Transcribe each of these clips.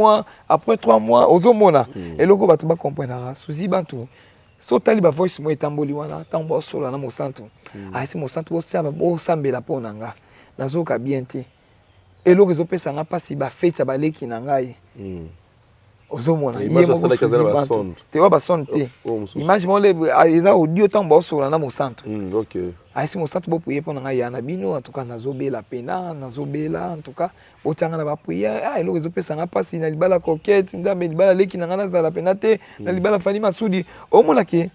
mois, après 3 mois, ozomona eloko bato bacomprenaka. Suzi Bantu, so otali bavoice mo etamboli wana, ntango baosola na Mosantu, ayesi Mosantu: "Bosambela mpo na nga, nazoyoka bien te, eloko ezopesa nga mpasi, bafeti ya baleki na ngai." Ozomona ye moko Suzi te, oyo basonde te. Image moko eza audio, ntango baosola na Mosantu, ayesi Mosantu: "Boprier mpo na ngai, ya na bino, en tout cas nazobela pena, nazobela, en tout cas botianga na baprière. Ah, eloko ezopesa nga mpasi na libala Coquette, Nzambe, libala leki na ngai, nazala pena te na libala Fani Masudi." Omona ke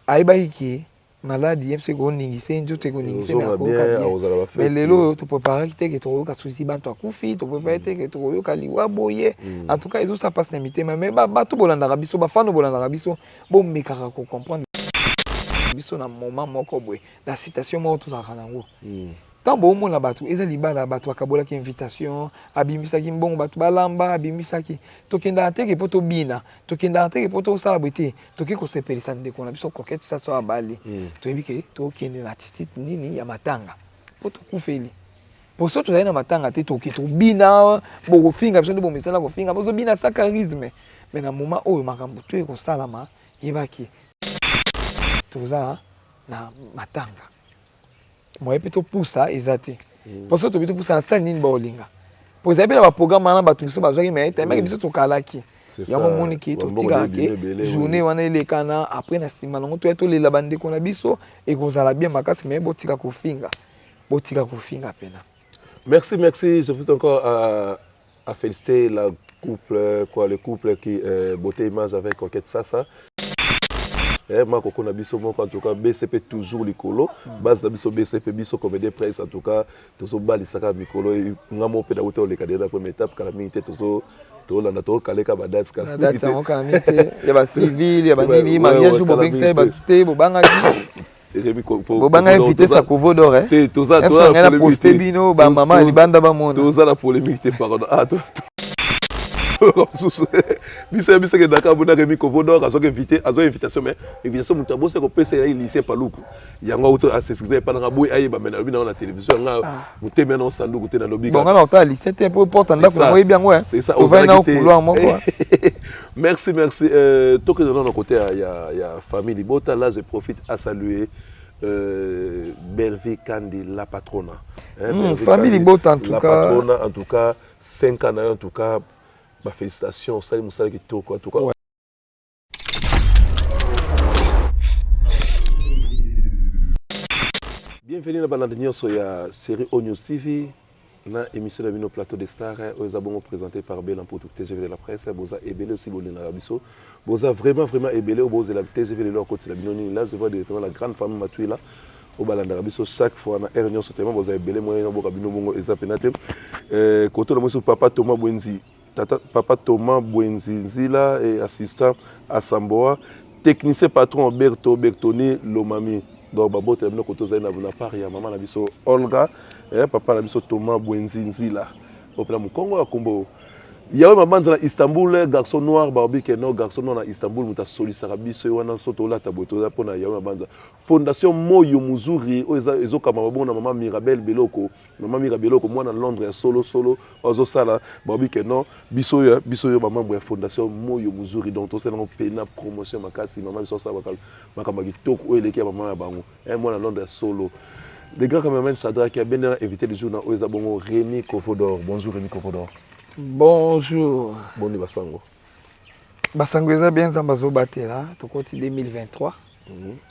ayebaki ke maladi ye biso ekoningisa ye nzoto, ekoningisa ye, akoyoka bien. Mais lelo oyo topréparaki te ke tokoyoka Susi Bantu akufi, topréparé te ke tokoyoka liwa boye. En tout cas ezosala mpasi na mitema. Mais bato bolandaka biso, bafano bolandaka biso, bomekaka kocomprendre biso na moment moko boye, na situation moko tozalaka nango. Ntango boomona bato eza libala, bato bakabolaki invitation, abimisaki mbongo, bato balamba, abimisaki. Tokendaka teke mpo tobina, tokendaka teke mpo tosala boye te. Toke kosepelisa ndeko na biso Coquette Saso abali. Toyebi ke tokende na titite nini ya matanga mpo tokufeli, po so tozali na matanga te, toke tobina, bokofinga biso nde bomesana kofinga, bozobina sa charisme. Mais na moment oyo makambo to ekosalama, yebaki toza na matanga, moye mpe topusa eza te, mpo so tobi topusa na sali nini baolinga, po ezali mpe na baprogramme wana bato biso bazwaki. Me tayebaki biso tokalaki yango, omoniki totikaka ke journée wana elekana, après na nsima nango toya tolela bandeko na biso, ekozala bien makasi. Me botika kofinga, botika kofinga pena. Merci, merci. Je vous encore à féliciter la couple, quoi, le couple qui Beauté Image avec Coquette Sasa. Eh, makoko na biso moko, en tout cas BCP toujours likolo, base na biso BCP, biso comédien presse. En tout cas tozobalisaka mikolo nga mo mpe nauti oleka déjà na première étape. Kala mingi te tozo tolanda, tokaleka badate. Kala mingi te, kala mingi te, ya bacivile, ya banini, mariage, bobengisa ye bato te, bobangaki, bobanga invité Sakovo d'or. Toza na poste bino bamama ya libanda bamona. Toza na polémique te, pardon. Ah, mosusu biso ya biso ekendaka bona Remi Kovo d'or azwaki invité, azwa invitation, mais invitation moto abosi kopesa ye lycée Paluku. Yango auto asexcuse epa nanga boye, ayeba me nalobi nango na télévision yanga, motema na sanduku te, nalobi. Bon, nga na otala lycée te po porte ndako nango, oyebi yango, tovandi na couloir moko. Merci, merci. Tokende nano côté ya famille Libota. Là je profite à saluer Belvi Kandi, la patrona. Hein, famille Libota en tout la cas. Patrona, en tout cas, 5 ans, en tout cas, bah, félicitations, osali mosala kitoko, en tout cas. Ouais. Bienvenue na balandi nyonso ya série O News TV na émission na bino Plateau des Stars, oyo eza bongo présenté par Bela Mputu, TGV de la presse. Boza ebele aussi, bolingaka biso, boza vraiment vraiment ebele oyo bozela TGV lelo akotela bino nini. Là je vois directement la grande famille Matuila oyo balandaka biso chaque fois na heure nyonso. Tellement boza ebele, moyen naboka bino bongo eza pena te. Koto na mosi, papa Thomas Bwenzi, tata papa Thomas Bwenzi Nzila et assistant Asamboa, technicien patron Berto Bertoni Lomami. Donc babotela bino koto ozali na part ya mama na biso Olga, papa na biso Thomas Bwenzi Nzila opena mokongo ya kombo yawe Mabanza na Istanbul, garçon noir. Baobi ke no garçon noir na Istanbul, moto asolisaka biso ye wana. So tolata boye, toza mpona yawe Mabanza. Fondation Moyo Muzuri oyo ezokamba mabongo na mama Mirabel Beloko, mama Mira Beloko, mwana Londres ya solo solo, oyo azosala. Baobi ke non, biso oyo, biso oyo bamembre ya Fondation Moyo Muzuri. Donc tosala yango pena promotion makasi. Mama biso asala makambo ya kitoko oyo eleki ya mama ya bango, mwana Londres ya solo. Le grand cameraman Shadrach abende na invité du jour na oyo eza bongo Rémi Kovodor. Bonjour Rémi Kovodor. Bonjour. Boni basango? Basango eza bien, Nzambe azobatela. Tokoti 2023,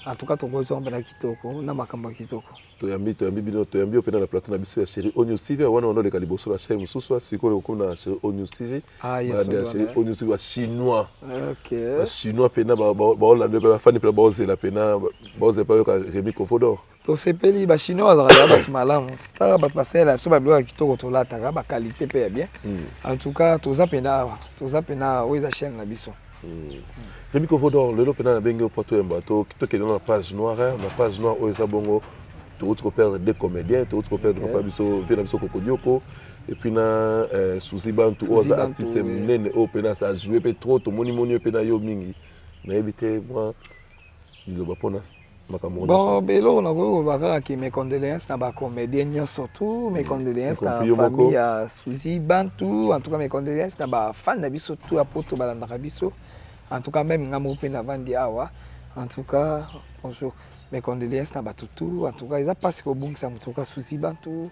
en tout cas tokoti mpena kitoko na makambo ya kitoko. Toyambi bino, toyambi yo mpena na plateau na biso ya série O News TV. Wana wana oleka liboso na chaîne mosusu, sikoyo okomi na série O News TV. Ah, ya série O News TV, bachinois, bachinois mpena baolanda mpe bafani mpena baozela mpena, baozela mpe bayoka Rémi Kovodor. Tosepeli, bachinois bazalaka bato malamu. Tala bato basalela biso babiloko ya kitoko, tolataka baqualité mpe ya bien. En tout cas toza mpena awa, toza mpena awa, oyo eza chaîne na biso. Rémi Kovodor, lelo mpena nabengi yo mpo toyemba, tokende na page noire. Na page noire oyo eza bongo, touti koperdre deux comédiens, touti koperdre papa biso, vie na biso Kokodioko, et puis na Suzi Bantu oyo aza artiste monene oyo mpena ajoue mpe trop. Tomoni moni oyo mpe na yo mingi, nayebi te mwa liloba mpona Makambo Bon, beloko nakoki koloba kaka ke mes condoléances na bacomédien nyonso, tout mes condoléances na Compris yo moko. Famille ya Suzy Bantu. En tout cas, mes condoléances na bafan na biso tout ya poto balandaka biso. En tout cas, même nga moko mpe navandi awa, en tout cas, bonjour, mes condoléances na bato tout. En tout cas, eza mpasi kobungisa moto ka Suzy Bantu.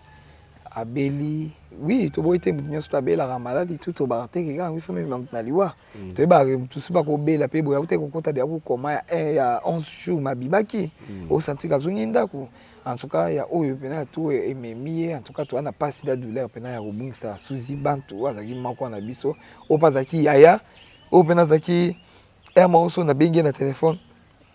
Abeli, oui, toboyi te, moto nyonso to abelaka maladi tu, tobaka te ke kaka ifo mema moto na liwa. Toyebaka motu so bakobela mpe boye, akuti kokota deya kokoma ya 11 jours mabimaki, osanti azongi ndako. En tout cas, ya oyo mpena ya tu ememi ye. En tout cas, toza na mpasi na douleur mpena ya kobungisa Suzi Bantu oyo azalaki moko na biso, oyo mpe azalaki yaya, oyo mpena azalaki ere moko so nabengi ye na telefone,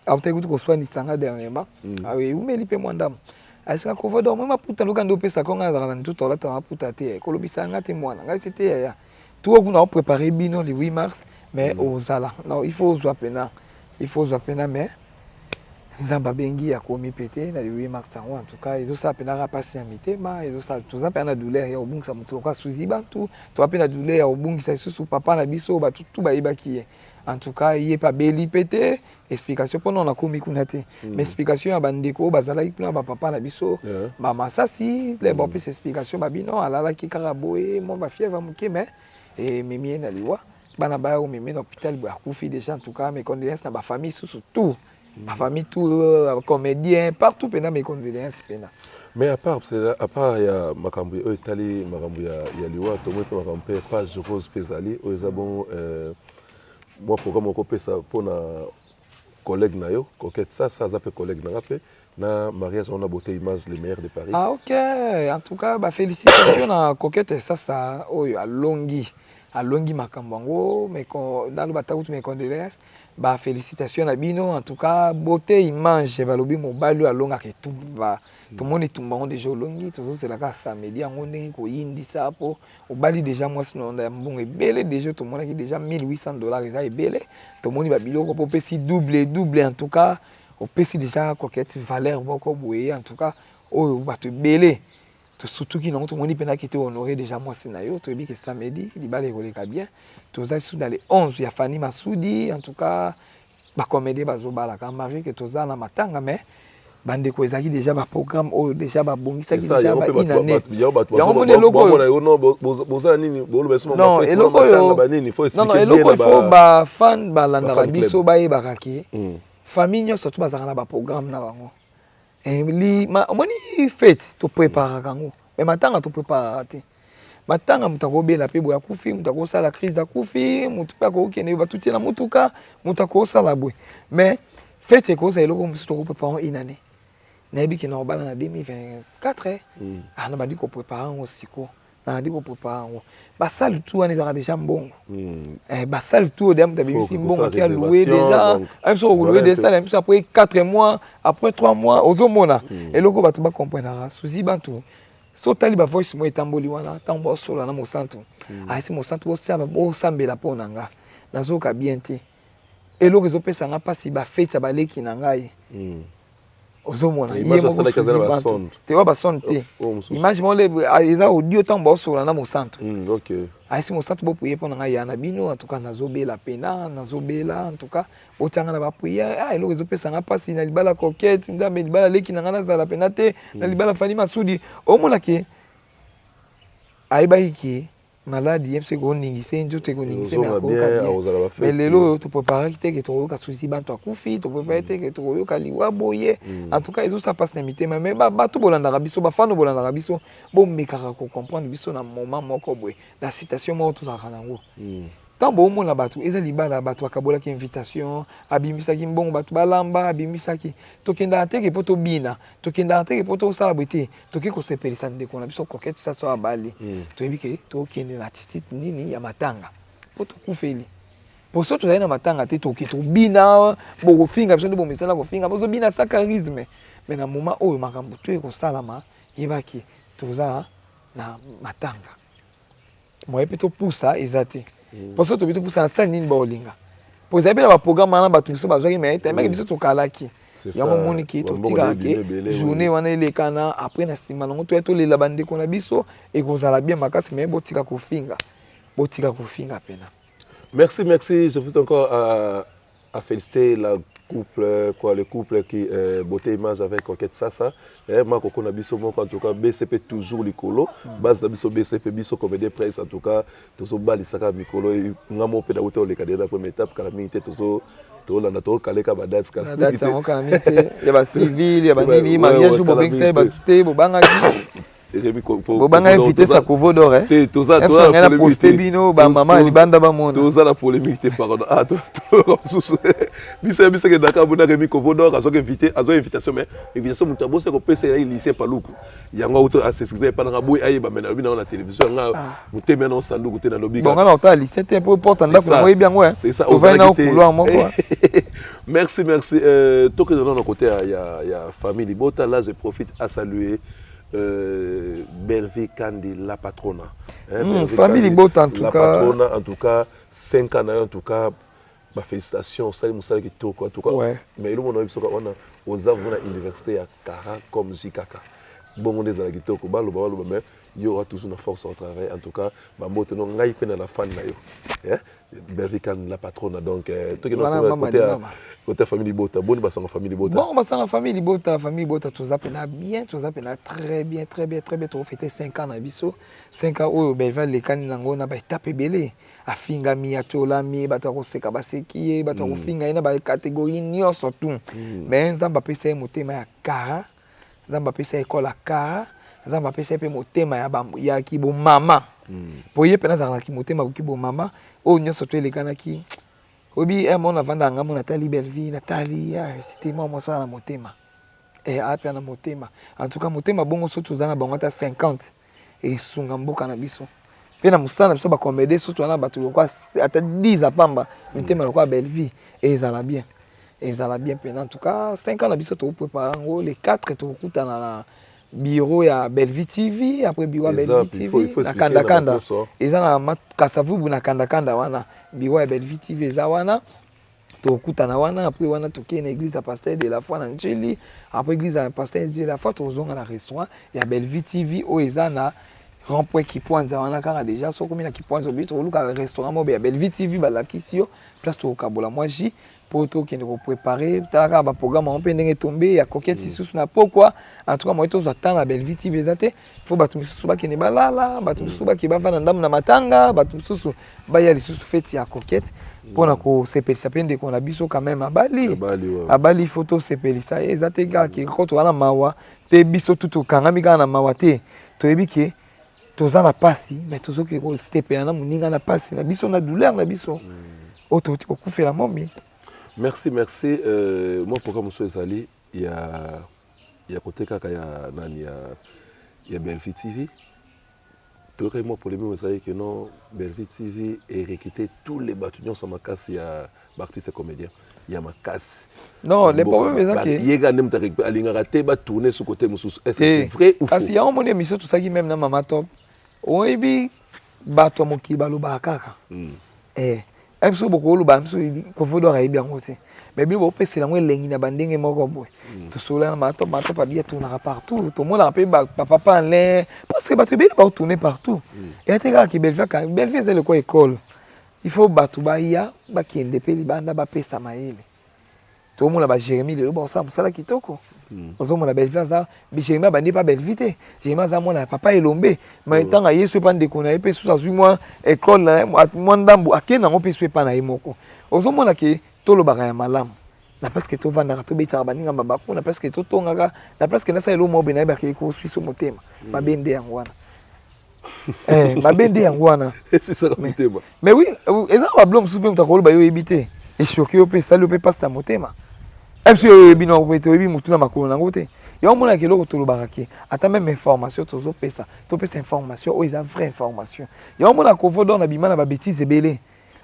akutaki kutu koswanisa nga dernièrement, eumeli mpe mwa ndambo, asinga kovodo mwe maputa loka nde opesaka nga, azalaka na nzoto alata maputa te, kolobisa nga te, mwana ngai se te, yaya tuo kuna oprépare bino le 8 mars, mais ozala non, il faut ozwa pena, il faut ozwa pena, mais Nzambe abengi, akomi mpe te na le 8 mars yango. En tout cas, ezosala mpena kaka mpasi ya mitema, ezosala, toza mpena na douleur ya kobungisa moto lokola Suzi Bantu. Toza mpe na douleur ya kobungisa lisusu papa na biso, bato tu bayebaki ye. En tout cas, ye mpe abeli mpe te, explication mpona nakomi kuna te, mais explication ya bandeko oyo bazalaki kuna, bapapa na biso, bamasasi le bapesa explication, babino alalaki kaka boye, mwa bafièvre moke, mais ememi ye na liwa. Bana baya komemi na hôpital boye, akufi déjà. En tout cas, mes condoléances na bafamille susu tout, bafamille tout, comédien partout mpena, mes condoléances mpena. Mais à part ya makambo oyo etali makambo ya liwa, tomoni mpe makambo mpe page rose mpe ezali oyo eza bon, mwa programme okopesa mpona collègue na yo Coquette Sasa, aza mpe collègue na nga mpe na mariage wana, Beauté Image, le meilleur de Paris. Ah ok, en tout cas, bafélicitation na Coquette Sasa oyo alongi, alongi makambo yango. Naloba ta kutu mes condoléances, bafélicitation na bino. En tout cas, Beauté Image, balobi mobali oyo alongaka etumba, tomoni etumba yango déjà olongi, tozozela kaka samedi yango ndenge koyindisa, mpo obali déjà mwasi na ya mbongo ebele. Déjà tomonaki déjà 1800 $ eza ebele, tomoni babiloko mpo opesi double double. En tout cas, opesi déjà Coquette valeur moko boye. En tout cas, oyo bato ebele tosutuki nango, tomoni mpenaki te honoré déjà mwasi na yo. Toyebi ke samedi libala ekoleka bien. Toza lisusu dans le 11 ya Fani Masudi. En tout cas, bacomédien bazobalaka malgré ke toza na matanga, mais bandeko ezalaki déjà baprogramme oyo déjà babongisaki déjà baine année. Yango moni eloko oyo non, eloko oyo non, eloko il faut bafan balandaka biso bayebaka ke famille nyonso to bazalaka na baprogramme na bango. Omoni, fête topréparaka yango, mais matanga topréparaka te. Matanga, moto akobela mpe boye akufi, moto akosala crise akufi, moto mpe akokende batutie na motuka, moto akosala boye, mais fête ekozala eloko mosusu tokopréparer une année. Nayebi ke na kobala na 2024, ah, na bandi kopréparer yango siko, nabandi kopréparer yango. Basale tu wana ezalaka déjà mbongo, basale tu oyo deya moto abimisi mbongo ake alouer déjà, biso kolouer des salles biso après 4 mois, après 3 mois. Ozomona eloko bato bacomprenaka Suzi Bantu, so otali bavoice mo etamboli wana, ntango bosola na Mosantu, ayesi Mosantu bosambela mpo na nga, nazoyoka bien te, eloko ezopesa nga mpasi, bafeti ya baleki na ngai. Ozomona ye moko te oyo basonde te, image moko eza audio, ntango baosola na Mosantu, ayesi Mosantu boprier mpo na ngai, ya na bino. En tout cas, nazobela pena, nazobela. En tout cas, botianga na baprière. Ah, eloko ezopesa nga mpasi na libala Coquette, Nzambe, libala leki na ngai, nazala pena te na libala Fani Masudi. Omona ke ayebaki ke maladi ye biso ekoningisa ye nzoto, ekoningisa ye, akoyoka bien. Mais lelo oyo topréparaki te ke tokoyoka Susi Bantu akufi, toprépare te ke tokoyoka liwa boye. En tout cas, ezosala mpasi na mitema, mais bato bolandaka biso, bafano bolandaka biso, bomekaka kocomprendre biso na moment moko boye, na situation moko tozalaka nango. Ntango boomona bato eza libala, bato bakabolaki invitation, abimisaki mbongo, bato balamba, abimisaki, tokendaka teke mpo tobina, tokendaka teke mpo tosala boye te, toke kosepelisa ndeko na biso Coquette Saso abali. Toyebi ke tokende na attitude nini ya matanga mpo tokufeli, po so tozali na matanga te, toke tobina, bokofinga biso nde bomesana kofinga, bozobina sa charisme. Mais na moment oyo makambo to ekosalama, yebaki toza na matanga, moye mpe topusa eza te, mpo so tobi topusa na sali nini baolinga, po ezali mpe na baprogramme wana bato biso bazwaki, mais tayebaki biso tokalaki yango. Omoni ke totikaka ke journée wana elekana, après na nsima nango toya tolela bandeko na biso, ekozala bien makasi. Mais botika kofinga, botika kofinga pena. Merci, merci. Je vous encore à féliciter la Couple quoi, le couple qui beauté image avec Coquette Sasa, eh, Makoko na biso moko, en tout cas BCP toujours likolo, base na biso BCP, biso comédien presse, en tout cas tozo balisaka mikolo nga mo pe na uta oleka déjà première étape kala mingi te, tozo tolanda tokaleka ba date kala mingi te, kala mingi te ya ba civil ya ba nini, mariage, bobengisa ye bato te, bobangaki bobanga invité Sakovo d'or, eh toza na poste bino bamama ya libanda bamona. Toza na polémique te, pardon. Ah, mosusu biso ya biso ekendaka bona Remi Kovo d'or azwaki invité, azwa invitation, mais invitation moto abosi kopesa ye lycée Paluku. Yango auto asexcuse epa nanga boye ayeba, mais nalobi nango na télévision yanga motema na sanduku te, nalobi. Bon, nga na otala lycée te po porte ndako nango oyebi yango, tovandi na couloir moko. Merci, merci. Tokende nano côté ya famille Libota. Là, je profite à saluer Belvi Kandi, la patrona. Hein, famille Libota en tout la cas. Patrona, en tout cas, 5 ans, en tout cas, ba félicitations, osali mosala kitoko, en tout cas. Mais eloko na biso wana, oza vraiment na université ya Kara comme JKK. Bongo nde ezala kitoko, baloba baloba, mais yo oza toujours na force au travail. En tout cas, bambote no ngai mpe na la fan na yo. Eh? Belvi Kandi, la patrona, donc tokende côté côté famille Libota. Boni basanga famille Libota? Bon, basanga famille Libota, famille Libota toza mpena bien, toza mpena très bien, très bien, très bien. Tokofete 5 ans na biso, 5 ans oyo Belvi alekani nango na baétape ebele. Afingami, atiolami, bato ya koseka baseki ye, bato ya kofinga ye na bacatégorie nyonso tu, mais Nzambe apesa ye motema ya kara, Nzambe apesa ye ekole ya kara, Nzambe apesa ye mpe motema ya kibomama, po ye mpe azalaka motema koki bomama. Oyo nyonso to elekanaki, oyebi, mo navanda nga mo natali Bellevie, natali cité mwa mosala na motema apia na motema. En tout cas, motema bongo, so toza na bango ata 50, esunga mboka na biso mpe na mosala na biso bacomédie. Surtout wana bato lokwa ata 10 apamba mitema lokwa Bellevie, ezala bien, ezala bien mpena. En tout cas, 5 ans na biso tokoprépare yango. Le 4 tokokutana na bureau ya Bellevie TV. Après bureau ya Bellevie TV na Kandakanda, eza na Kasavubu na Kandakanda wana, bureau ya Bellevie TV eza wana, tokutana wana. Après wana, tokei na église ya Pasteur de la Foi na Njeli. Après église ya Pasteur de la Foi, tozonga na restaurant ya Bellevie TV oyo eza na rond point Kipwanza wana kaka. Déjà soki okomi na Kipwanza, obi tokoluka restaurant moko ya Bellevie TV, balakisi yo place, tokokabola mwa jus mpo tokende koprépare. Tala kaka baprogramme yango mpe ndenge etombe ya Coquette lisusu na pokwa. En tout cas, moye tozwa temps na Bellevie TV eza te. Fo bato misusu bakende balala, bato misusu bakende bavanda ndambo na matanga, bato misusu baya lisusu feti ya Coquette mpona kosepelisa mpe ndeko na biso. Quand même abali, abali, fo tosepelisa ye. Eza te kaka ke toza na mawa te, biso tu tokangami kaka na mawa te. Toyebi ke toza na pasi, mais tozoki kosepela na moninga na pasi na biso, na douleur na biso oyo touti kokufela momi. Merci, merci. Moi, programme mosusu ezali ya kote kaka ya nani, ya Bellevue TV. Toyokaki mwa polémique ezali ke non, Bellevue TV erecruté tous les bato nyonso ya makasi, ya baartiste comédien ya makasi. Non, le problème eza ke ye kaka nde moto alingaka te batourne sur côté mosusu. Est ce que c'est vrai ou faux? Kasi yango moni émission tosalaki même na Mama Top. Oyebi, bato ya mokili balobaka kaka biso bokoloba biso Kovodor ayebi yango te, mais bino bopesela yango elengi na bandenge moko boye. Tosolola na Mama Top, Mama Top abi atournaka partout, tomonaka mpe bapapa Alain, parce que bato ebele baotourne partout. Eya te kaka ke Bellevue. Bellevue eza lekwa école, il faut bato baya bakende mpe libanda bapesa mayele. Tomona baJérémi lelo baosala mosala kitoko. Ozomona Bellevue aza, Jérémi abandi mpa Bellevue te, Jérémi aza mwana ya papa Elombe, mais ntango aye so epa ndeko na ye mpe susu azwi mwa école na ye, mwa ndambu akende yango mpe so epa na ye moko. Ozomona ke tolobaka ya malamu na parce que tovandaka, tobetisaka baninga mabaku na parce que totongaka na parce que nasala eloko moko boye, nayebaka ekoswiso motema mabe nde yango wana, mabe nde yango wana. Mais oui, eza na babilo mosusu mpe moto akoloba, yo oyebi te, echoke yo mpe esali yo mpe mpasi na motema. Biso oyo oyebi nango te, oyebi motu na makolo nango te. Yango omonaka eloko tolobaka ke ata même information tozopesa, topesa information oyo eza vraie information. Yango omonaka Kovodor na bima na babêtise ebele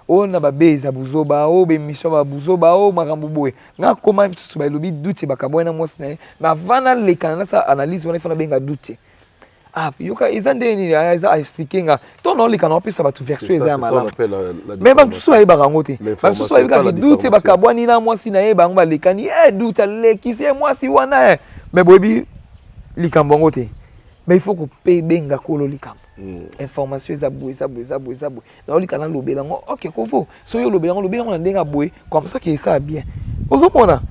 oyo na babeza buzoba, oyo bémission babuzoba, oyo makambo boye. Nga koma misusu balobi Dutie bakabwani na mwasi na ye, mais avant nalekana nasala analyse wana, ifo nabenga Dutie: "Ah, yoka, eza ndenge nini?" Eza aexplike nga to naoleka na opesa bato version eza ya malamu. Mais bato mosusu bayebaka yango te. Bato mosusu bayebikaka Dutie bakabwani na mwasi na ye, bango balekani, e Dutie alekisi ye mwasi wana e, mais boyebi likambo yango te. Mais il faut kobenga kolo likambo. Information eza boye, eza boye, eza boye, eza boye, naolika nalobela yango. Ok, kovo, soki olobela yango, olobela yango na ndenge ya boye, comme ça ke esala bien. Ozomona,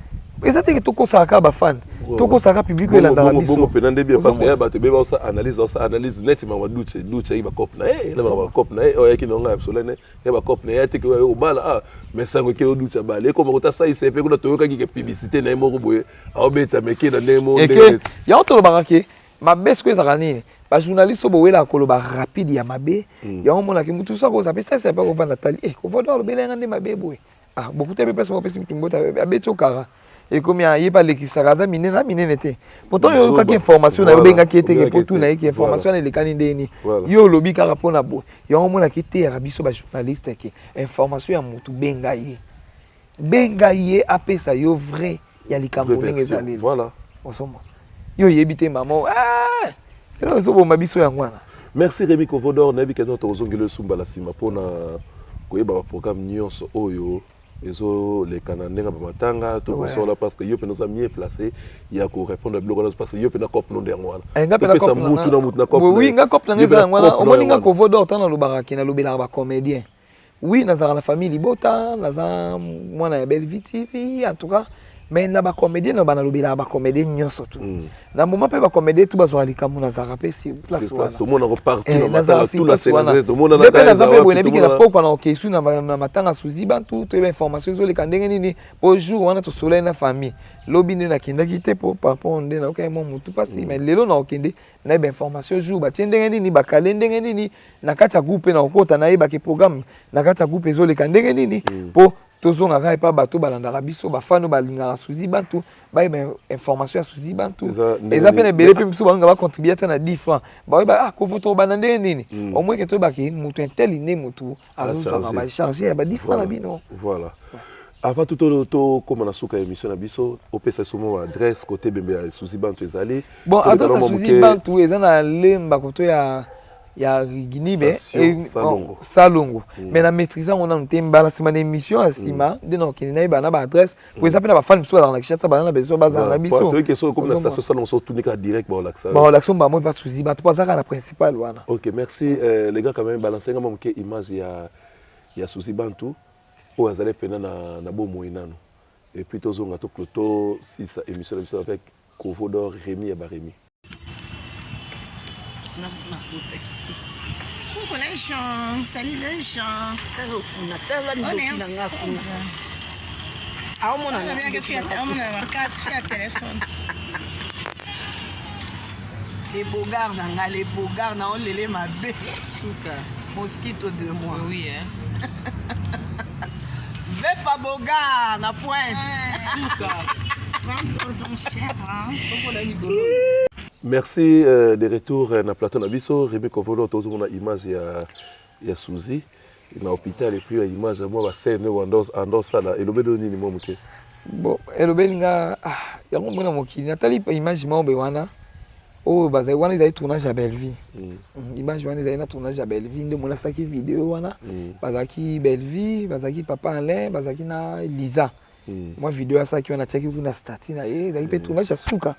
eza te ke tokosaka kaka bafan, tokosaka public oyo elandaka biso. Bongo mpena nde bien, parce que ya bato ebeba osa analyse, osa analyse neti mama Duce. Duce ayaki bacope na ye na bacope na ye oyo ayaki na ngai ya solene ya bacope na ye ateke oyo obala. Ah, mais sango eke oduce abala, ekoma kota salisa ye mpe kuna. Toyokaki ke publicité na ye moko boye aobeta meke na ndenge moko ndenge neti. Yango tolobaka ke mabe sikoyo ezalaka nini? Bajournaliste oyo bowelaka koloba rapide ya mabe. Yango omonaki mutu so akoza mpe sasa mpe akovanda tali eh, kovanda alobela yanga nde mabe boye. Ah, bokuta mpe place moko apesi mutu mbote, abeti okara, ekomi aye mpe alekisaka, aza minene, aza minene te. Pourtant yo oyokaki information na yo, obengaki ye teke mpo tuna ye ke information wana elekani ndeni. Yo olobi kaka mpona boye. Yango omonaki eteyaka biso bajournaliste ke information ya mutu, benga ye, benga ye apesa yo vrai ya likambo ndenge ezaleli. Osomona, yo oyebi te mama eloko ezoboma biso, yango wana. Merci Rémi Kovodor. Nayebi ke tokozongela esumba na nsima mpona koyeba baprogramme nyonso oyo ezoleka na ndenge ya bamatanga tokosola, parce que yo mpena oza mieux placé ya korépondre biloko wana, parce que yo mpena cope nonde yango wana. Topesa mutu na mutu na cope. Oui, nga cope na nga eza yango wana. Omoni, nga Kovodor, ntango nalobaka ke nalobelaka bacomédien, oui, nazalaka na famille libota, naza mwana ya Belle Vie TV en tout cas, mais na bacomédien na banalobelaka bacomédien nyonso tu. Na moment mpe bacomédien tu bazwaka likambo, nazalaka mpe sur place wana, nazalaka sur place wana nde mpe naza mpe boye. Nayebiki na pokwa na okesu na matanga Suzi Bantu, toyeba information ezoleka ndenge nini, po jour wana tosolai na famille. Lobi nde nakendaki te po par rapport nde nayokai mwa motu mpasi, mais lelo na okende nayeba information jour batie ndenge nini, bakale ndenge nini na kati ya groupe, na kokota nayebaki programme na kati ya groupe ezoleka ndenge nini, mpo tozonga kaka epa bato balandaka biso, bafano balingaka Suzi Bantu, bayeba information ya Suzi Bantu. Eza mpe na ebele mpe biso balinga bacontribue ata na 10 francs, bayeba ah, kovo tobanda ndenge nini, au moins ke toyebaki moto un tel nde motu azozwaka bacharge ya ba 10 francs na bino. Voilà. Avant tout, tokóma na suka ya émission na biso, opesa biso mo adresse côté bembe ya Suzi Bantu ezali. Bon, adresse ya Suzi Bantu eza na Lemba, koto ya Ginibe. Salongo. Salongo. Mais na maîtrise yango nanu te. Mbala nsima na émission ya nsima nde na okende nayeba na baadresse, po eza mpe na bafani mosusu bazalaka na Kinshasa, baza na besoin bazala na biso. Direct. Baolakisa mbamo epa Suzi Bantu, po aza kaka na principal wana. Ok, merci. Les gars, quand même, balance nga moke image ya Suzi Bantu oyo azali mpena na bomoi nano, et puis tozonga tosisa émission na biso avec Kovo d'or Rémi ya Barémi. Nakotaki te. Coucou les gens, salut les gens. Tala kuna, tala ndoki na nga kuna. Aomona makasi ya telefone. Les bogards na nga, les bogards na olele mabe. Suka. Mosquito de moi. Oui, hein. Vefa Bogard na pointe. Suka. Vente aux enchères, hein. Merci de retour na plateau na biso. Rémi Kovolo, tozomona image ya Suzy na hôpital, et puis ya image ya mwa bascène oyo andosala. Elobeli oyo nini mwa moke? Bon, elobeli nga ah, yango mona mokili. Natali image moko boye wana oyo bazali wana, ezali tournage ya Bellevie. Image wana ezali na tournage ya Bellevie nde mona asalaki video wana. Bazalaki Bellevie, bazalaki papa Alain, bazalaki na Liza. Mwa video asalaki wana, atiaki kuna statut na ye, ezalaki mpe tournage ya suka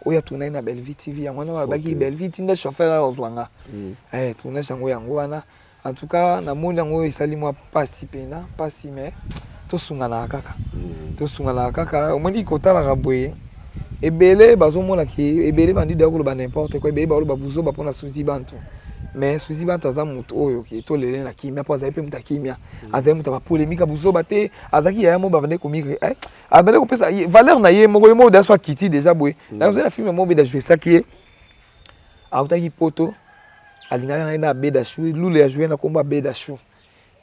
oyo atournaki na Bellevie TV. Yango wana babaki Bellevie tinda chauffeur ayo ozwa nga. Tournage yango, yango wana. En tout cas, namoni yango esali mwa mpasi mpena mpasi, mais tosunganaka kaka, tosunganaka kaka. Omoni, kotalaka boye, ebele bazomona ke ebele bandidi ya koloba n'importe quoi, ebele bakoloba buzoba mpona Suzi Bantu, mais Suzi Bantu aza motu oyo ke tolele na kimia, mpo azali mpe moto ya kimia, azali moto ya bapolémique ya buzoba te. Azalaki yaya mo babandaki komiri, abandaki kopesa valeur na ye moko, ye moko daso akiti déjà boye. Nazali na film moko beda jouesaki ye, autaki poto, alingaki na ye na Abeda Shu Lule, ajoue na kombo Abeda Shu.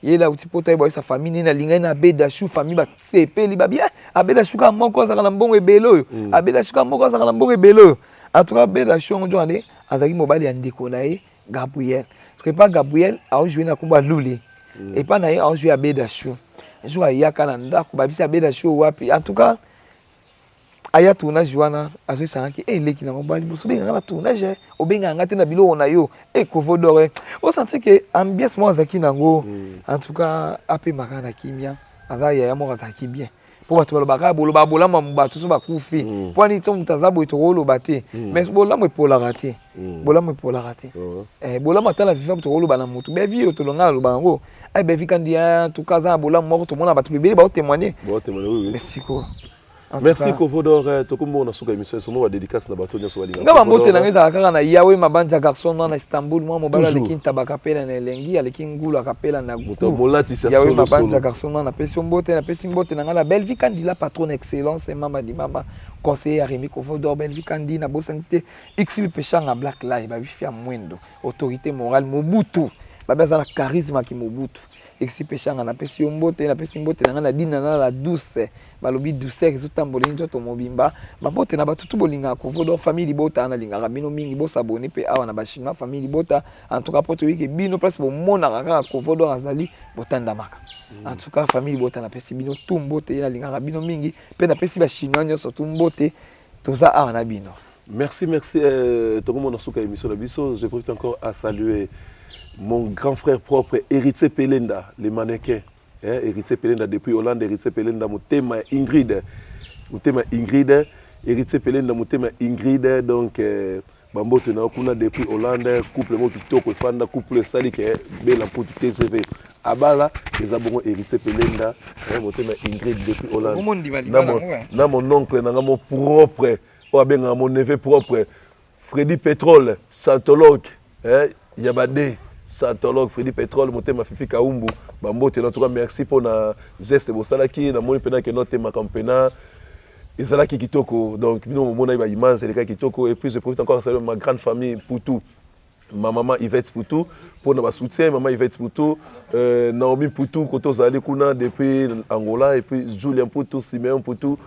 Ye la auti poto, ayeba oyesa famille nini, alingaki na Abeda Shu. Famille basepeli, babi eh, Abeda Shu kaka moko azalaka na mbongo ebele oyo. Abeda Shu kaka moko azalaka na mbongo ebele oyo. En tout cas, Abeda Shu yango nzokande nde azalaki mobali ya ndeko na ye Gabriel, parce que epa Gabriel aojoue na kombo ya Lule, epa na ye aojoue Abeda Shu. Jour ayaka na ndako, babisi Abeda Shu wapi? En tout cas, aya tournage wana, azoyesangaki e eleki nango mbala liboso, obengaka na tournage, obengaka nga te na biloko na yo e Kovo d'or, osentir ke ambiance moko azalaki nango. En tout cas, apemaka na kimia, aza yaya moko azalaki bien. Mpo bato balobaka boloba bolamu ya bato so bakufi. Mpo ani so moto aza boye, tokoloba te. Mais bolamu epolaka te. Bolamu epolaka te. Bolamu ata na vivant, tokoloba na motu bevi oyo tolonga naloba yango. Ay, Bevi Kandi, en tout cas aza na bolamu moko, tomona bato ebele baotémoigne. Mais sikoyo Merci Kovodor. Tokomi na suka émission, somo ba dédicace na bato nyonso balinga. Nga bambote na nga ezalaka kaka na Yawe Mabanja, garçon noir na Istanbul, mwa mobali aleki ntaba kapela na elengi, aleki ngulu akapela na Yawe Mabanja, garçon noir. Napesi yo mbote, napesi mbote na nga na Belvi Kandi, la patronne excellence, mama di mama, conseiller ya Remi Kovodor, Belvi Kandi. Nabosani te Xil Peshanga, Black Live, babifi ya mwendo, autorité morale Mobutu, babi aza na charisme aki Mobutu. Exi Peshanga, napesi yo mbote. Napesi mbote na ngai na Dina na la douce, balobi douceur ezotambola ye nzoto mobimba. Bambote na bato tu bolingaka Kovodor, famille libota, nalingaka bino mingi. Bosabone mpe awa na Bachinois, famille libota. En tout cas, po toyebi ke bino place bomonaka kaka Kovodor azali, botandamaka. En tout cas, famille libota, napesi bino tu mbote, nalingaka bino mingi. Mpe napesi Bachinois nyonso tu mbote, toza awa na bino. Merci, merci. Tokomona suka émission na biso. Je profite encore à saluer mon grand frère propre, Héritier Pelenda, le mannequin. Hein, Héritier Pelenda depuis Hollande, Héritier Pelenda, motema Ingrid. Motema Ingrid, Héritier Pelenda, motema Ingrid. Donc, bambote na kuna depuis Hollande, couple moko kitoko efanda, couple esali ke Bela Mputu TGV abala, eza bongo Héritier Pelenda, hein, motema Ingrid depuis Hollande. Na mon oncle nanga mo propre, oyo abengaka mon neveu propre, Freddy Petrole, scientologue, eh, Yabade, scientologue Freddy Petrole, motema Fifi Kaumbu, bambote. En tout cas, merci mpona geste bosalaki. Namoni mpena ke notemaka mpena ezalaki kitoko. Donc bino momonaki baimage elekaki kitoko. Et puis je profite encore à saluer ma grande famille Poutou, ma maman Yvette Poutou, mpona basoutien. Maman Yvette Poutou, Naomi Poutou, koto ozali kuna depuis Angola, et puis Julien Poutou, Simeon Poutou,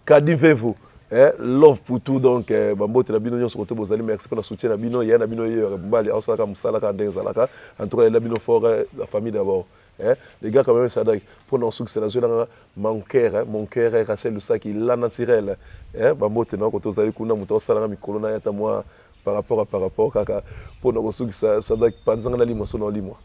Kadi Vevo, eh, Love Poutou. Donc bambote na bino nyonso koto bozali. Merci mpona soutien na bino. Ya na bino ye mobali aosalaka mosala kaka ndenge ezalaka. En tout cas, lela bino fort, la famille d'abord. Eh, les gars, quand même, Sadak, mpona osukisa, nazwelanga mon cœur, hein, mon cœur, Rachel Lusaki, la naturelle, eh, bambote na koto ozali kuna. Moto aosalanga mikolo na ye ata mwa par rapport à par rapport kaka mpona kosukisa. Sadak, panzanga na limwa so na olimwa.